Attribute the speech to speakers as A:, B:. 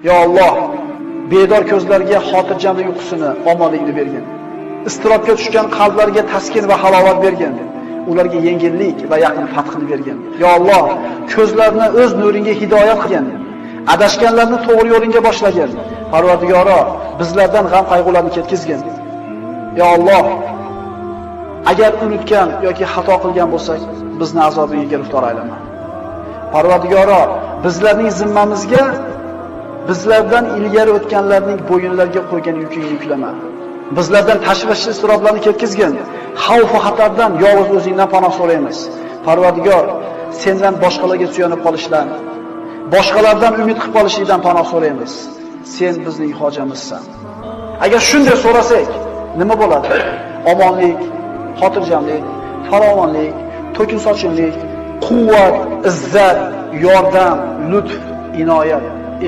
A: Yo Alloh, bedor ko'zlarga xotirjamlik uyqusini, omonlikni bergin. Iztirobga tushgan qalblarga taskin va halovat bergin. Ularga yengillik va yaqin fathni bergin. Yo Alloh, ko'zlarni o'z nuringga hidoyat qilgin. Adashganlarni to'g'ri yo'lingga boshlagin. Parvardigoro, bizlardan g'am qayg'ularni ketkizgin. Yo Alloh, agar unutgan yoki xato qilgan bo'lsak, bizni azobingga giriftor aylama. Parvardigoro, bizlarning zimmamizga bizlardan ilgari o'tganlarning bo'yinlariga qo'ygan yukingni yuklama. Bizlardan tashvish iztiroblarni ketkizgin. Xavf va xatardan yolg'iz o'zingdan panoh so'raymiz. Parvardigor, sendan boshqalarga suyanib qolishdan, boshqalardan umid qilib qolishlikdan panoh so'raymiz. Sen bizning hojamizsan. Agar shunday so'rasak, nima bo'ladi? Omonlik, xotirjamlik, farovonlik, to'kin sochinlik, quvvat, izzat, yordam, lutf, inoyat.